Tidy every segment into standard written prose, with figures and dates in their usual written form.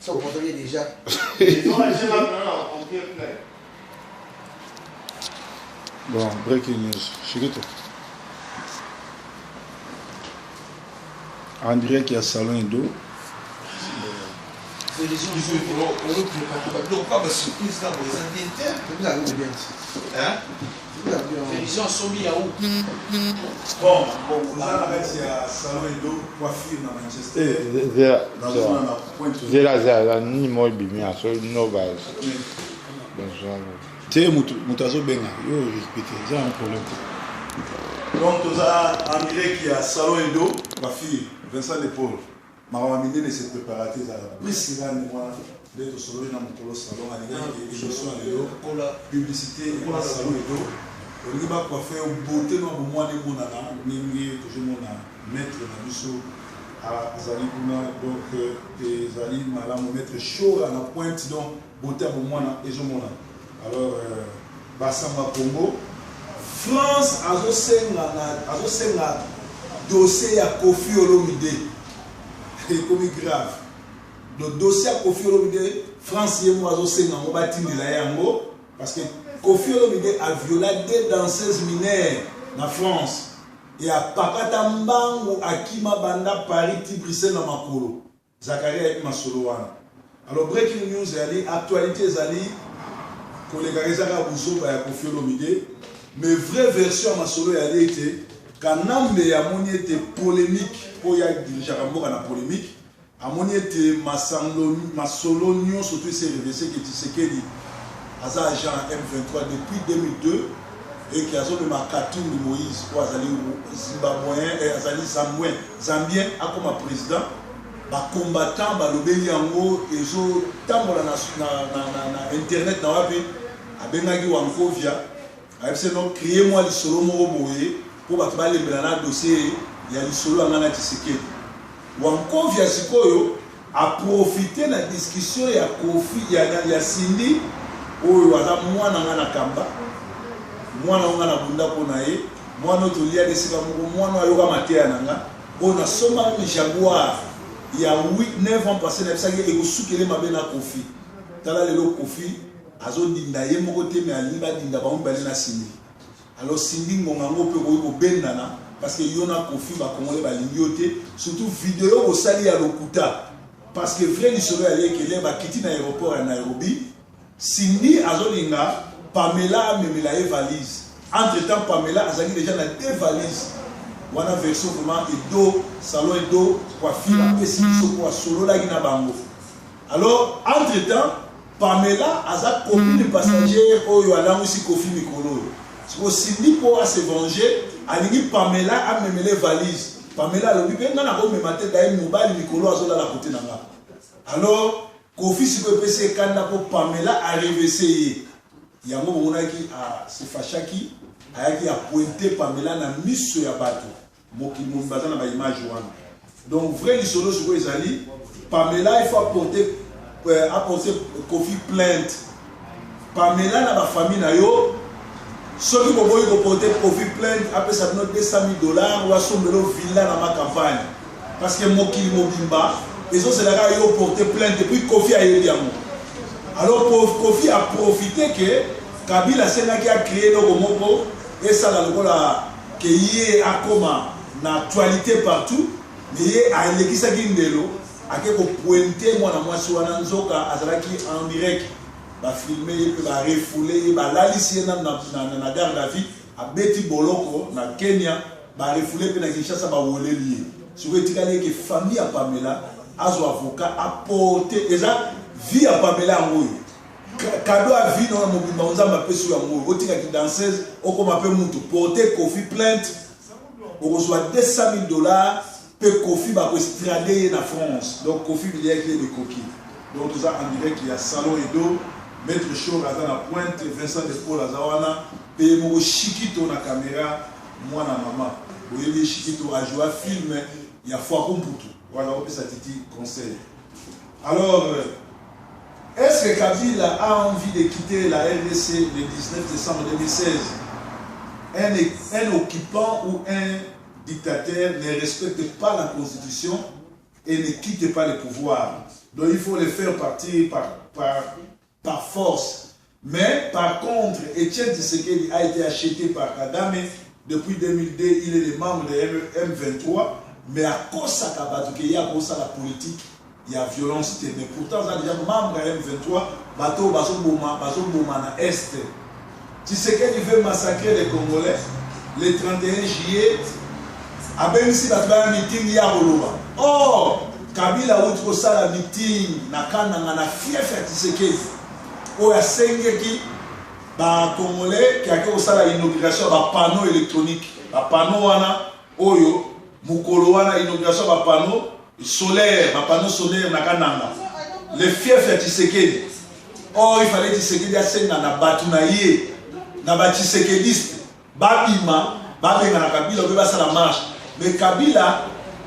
Ça vous déjà. Bon, breaking news. Shikito. En direct ya salon Edo. Félicien asombi yaourt. Bon, oza na kati ya salon Edo coiffure na Manchester. Nazomona na pointe. Zela zela nini moko ebimi aso no base. Te mutu mutu azobenga yo répété eza un problème te. Donc toza en direct ya salon Edo coiffure Vincent de Paul. Makambo ya minene se prepara te ezalaka Priscilla nde mwana nde tosololi na mokolo salon alingaki ke émission ya lelo publicité epa salon Edo olingi ba coiffe yo beauté no bomwana emonana ndenge tozomona maître na biso azali kuna donc ezali malamu maître Shora na pointe donc beauté ya bomwana ezomonana alors euh, basamba Congo France azosenga na azosenga dossier ya Koffi Olomide ekomi grave donc dossier ya Koffi Olomide France ye moko azosenga yango batindela ye yango parce que Koffi Olomide a viola deux danseuses mineures na France et apakata mbangu akima banda Paris ti Bruxelles na makolo. Zacharie ayebi masolo wana. Alors breaking news ezali actualite ezali koleka eza kaka buzoba ya Koffi Olomide mais vraie version ya masolo ezali ete Kanambe amoni ete polemique mpo ye adirigeaka mboka na polemique amoni ete masanglo masolo nyonso to ese revese ke Tshisekedi aza agent ya M23 depuis 2002 et que azomema Katumbi Moïse oyo azali Zimbabwean eh, azali Zambien Zambien akoma president ba combattants balobeli yango ezotambola na, na, na, na, na internet na wapi abengaki Wankovia ayebisi no créer mwa lisolo moko boye mpo bato balembela na dossier ya lisolo ya ngai na Tshisekedi. Wankovia sikoyo a profiter na discussion ya Koffi ya, ya Cindy oyo aza mwana nga na kamba mwana oyo nga na bunda mpo na ye mwana oyo toliaka esika moko mwana oyo ayoka mateya na nga oyo nasomba meme Jaguar ya 8 9 ans passé nayebisaki ekosukele mabe na Koffi tala lelo Koffi azodinda ye moko te me alingi badinda bango mibale na Cindy. Alors Cindy ngonga yango pe okoki kobendana parce que yo na Koffi ba congolais balingi yo te surtout video bosali ya lokuta parce que vrai lisolo ya lekele bakiti na aéroport ya Nairobi Cindy azolinga Pamela amemela ye valise entre temps Pamela azalaki déjà na deux valises wana version vraiment Edo salon Edo coiffure apesi biso po asololaki na bango alors entre temps Pamela aza copine passagère oyo alangwisi Koffi mikolo oyo. Sikoyo Cindy po a se venger alingi Pamela amemele valise. Pamela alobi pe nga nako mema te d'ailleurs mobali mikolo azo lala cote na nga. Alors Koffi sikoyo epesi ye kanda po Pamela a revese ye. Yango bomonaki a se fachaki ayaki a pointer Pamela na miso ya bato. Mokili mobimba aza na ba image wana. Donc vrai lisolo sikoyo ezali Pamela il faut apporter euh, apporter Koffi plainte. Pamela na ba famille na yo soki boboyi koporter Koffi plainte apesa bino 200 000 dollars ou asombelo villa na ma campagne parce que mokili mobimba ezozela kaka yo porter plainte et puis Koffi ayebi yango. Alors Koffi a profité que Kabila asengaki a créer eloko moko esala lokola que ye akoma na actualite partout mais ye alekisaki ndelo ake ko pointe mwana mwasi wana nzoka azalaki en direct ba filme ye pe ba refoule ye balalisi ye nanu na, na, na, na garde à vue abeti boloko na Kenya ba refoule pe na Kinshasa bawoleli ye sikoyo etikali eke famille ya Pamela azwa avocat aporte eza vie ya Pamela yango oyo Cadeau ya vie na mobimba nzambe apesi yo yango otika ki danseuse okoma pe mutu porter Koffi plainte okozwa 200 000 dollars pe Koffi bako extrade ye na France donc Koffi biliaki ye bikoki donc toza en direct ya salon Edo maître Shor aza na pointe Vincent de Paul aza wana pe ye moko Shikito na camera mwana mama boyebi Shikito ajoua film ya Fwaku Mputu wana opesa Titi conseil alors Est-ce que Kabila a envie de quitter la rdc le 19 décembre 2016 un, un occupant ou un dictateur ne respecte pas la constitution et ne quitte pas le pouvoir. Donc il faut les faire partir par, par, par force. Mais par contre, Etienne Tshisekedi a été acheté par Kagame depuis 2002, il est le membre de M23, mais à cause bato ke ye akosala politique ya violence te. Mais pourtant aza déjà membre ya M23, bato oyo bazoboma, bazoboma na Est. Tshisekedi veut massacrer les Congolais le 31 juillet. Abengisi bato baya meeting ya koloba. Or Kabila auti kosala meeting na Kananga, na fief ya Tshisekedi, oyo asengeki Bacongolais ke ake kosala inauguration ya bapanneau électronique, bapanneau wana oyo mokolo wana, inauguration ya bapanneau solaire, bapanneau solaire na Kananga, le fief ya Tshisekedi. Or il fallait Tshisekedi asenga na bato na ye, na batshisekediste, babima, babenga na Kabila obe basala marche. Mais Kabila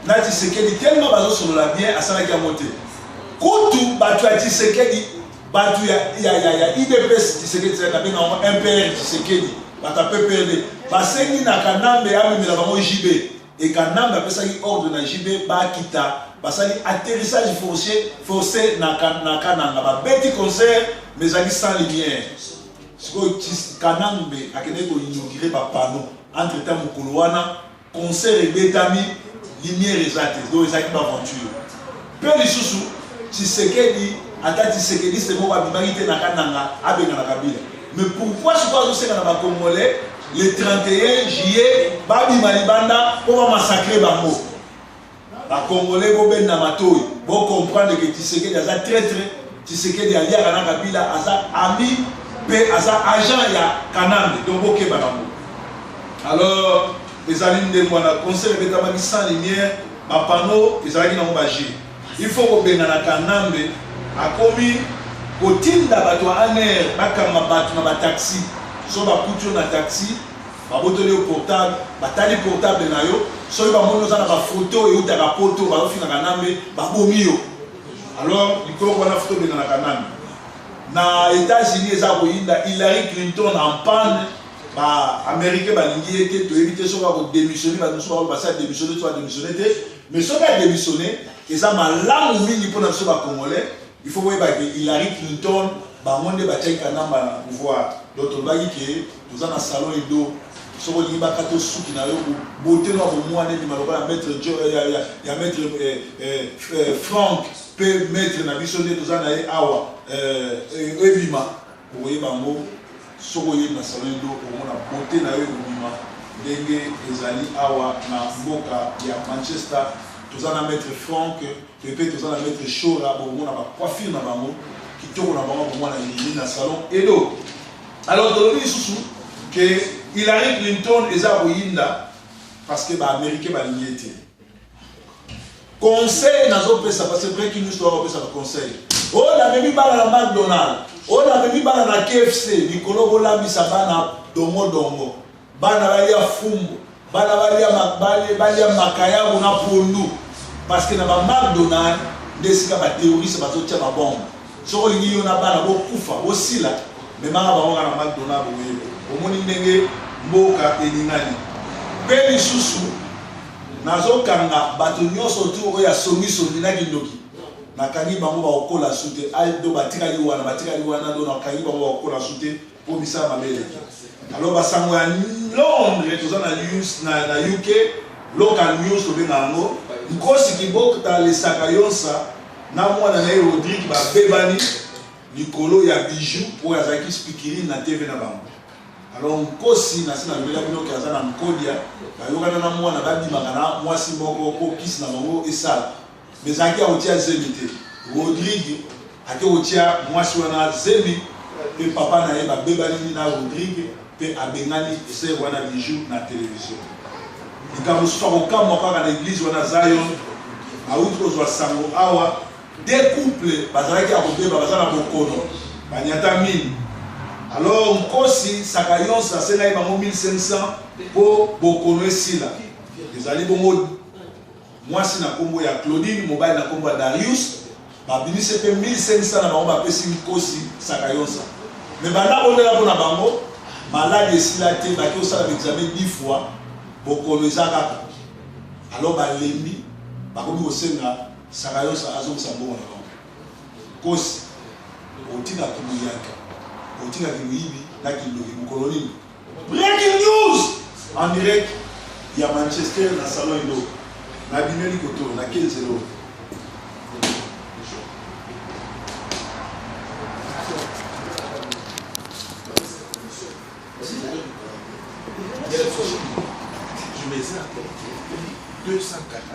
na Tshisekedi tellement bazosolola bien, asalaki yango te. Kutu bato ya Tshisekedi, bato ya UDPS Tshisekedi, nabenga yango MPR Tshisekedi, bato ya PPRD basengi na Kanambe amemela bango JB. E Kanambe apesaki ordre na JB, bakita, basali atterrissage forcé na Kananga, babeti concert, mais ezalaki sans lumière. Sikoyo Kanambe akendaki koinaugurer bapanneau, entre temps mokolo wana concert ebetami, lumière eza te. Donc ezalaki baaventure. Mpe lisusu Tshisekedi, ata tshisekediste moko abimaki te na Kananga abenga na Kabila. Mais pourquoi sikoyo azosenga na Bacongolais le 31 juillet babima libanda mpo bamassacrer bango? Bacongolais, bobenda matoi, bocomprendre ke Tshisekedi aza traître. Tshisekedi aliaka na Kabila, aza ami mpe aza agent ya Kanambe. Donc bokeba nango. Alors ezali ndenge wana, concert ebetamaki sans lumière, bapanneau ezalaki nango baje. Il faut kobenga na Kanambe. Akomi kotinda bato ya ANR bakanga bato na bataxi. So bakuti yo na taxi, babotoli yo portable, batali portable na yo, soki bamoni oza na bafoto eutaka poto bazofingaka Kanambe, babomi yo. Alors likolo wana foto obenga na Kanambe. Na États-Unis eza koyinda, Hillary Clinton en panne, Baaméricain balingi ye te. Toyebi te soki akodémissionner. Bato mosusu bakolo basi adémissionner to adémissionner te. Mais soki adémissionner, eza malamu mingi mpona biso Bacongolais. Il faut boyeba ke Hillary Clinton, bango nde batiaki Kanambe na pouvoir. Donc tolobaki ke toza na salon Edo. Soki olingi bakata osuki na yo bote no ya bomwana ebima lokola maître ya maître Frank mpe maître na biso nde toza na ye awa, ebima, okoyeba yango. Soki oyebi na salon Edo, okomona bote na yo ekobima ndenge ezali awa na mboka ya Manchester. Toza na maître Frank mpe toza na maître Shora. Bokomona bacoiffure na bango, kitoko na bango, bomwana elili na salon Edo. Alors tolobi lisusu ke Hillary Clinton eza koyinda parce que Baaméricain balingi ye te. Conseil nazopesa, parce que breaking news, toka kopesa baconseil oyo: namemi bana na McDonald, oyo namemi bana na KFC. Likolo bolambisa bana dongodongo, bana balia fumbu, bana balia makayabu na pondu, parce que na baMcDonald nde esika baterroriste bazotia babombe. Soki olingi yo na bana bokufa, bosila, memaka bango kaka na McDonald. Boyeba, omoni ndenge mboka eningani. Mpe lisusu nazokanga bato nyonso tu oyo asongisongi na kindoki, nakangi bango, bakokola su te. Do batikali wana, batikali wana. Do nakangi bango, bakokola su te mpo misala mabe eleki. Alors basango ya Londres, toza na news na UK, local news tobenga yango. Nkosi Kibokta alesaka yonsa na mwana na ye Rodrigue, babebani likolo ya Bijou oyo azalaki speakerine na TV na bango. Alors Nkosi, nasi nalobela bino ke aza na nkodia, bayokana na mwana, babimaka na mwasi moko mpo kisi na bango esala, mais ezalaki ya kotia zemi te. Rodrigue ake kotia mwasi wana zemi, mpe papa na ye babebani na Rodrigue mpe abengani sœur wana Bijou na télévision. Likambo mosusu akokamwa kaka na église wana Zion, awuti kozwa sango awa, deux couple bazalaki ya kobeba, baza na bokono, banyata mine. Alors Nkosi Saka yonso asengaki bango 1500 mpo bokono esila. Ezali bongo mwasi na nkombo ya Claudine, mobali na nkombo ya Darius. Babimisi mpe 1500 na bango, bapesi Nkosi Saka yonsa. Mais banda bondela mpo na bango, maladi esila te. Baki kosala baexamen 10 fois, bokono eza kaka. Alors balembi, bakomi kosenga Saka yonsa azongisa mbongo na bango. Kosi otika kimuyaka, otika kimuyibi na kindoki mokolo nini? Breaking news en direct ya Manchester na salon Edo. Nabimeli koto na kenzelo. Je mets ça 240.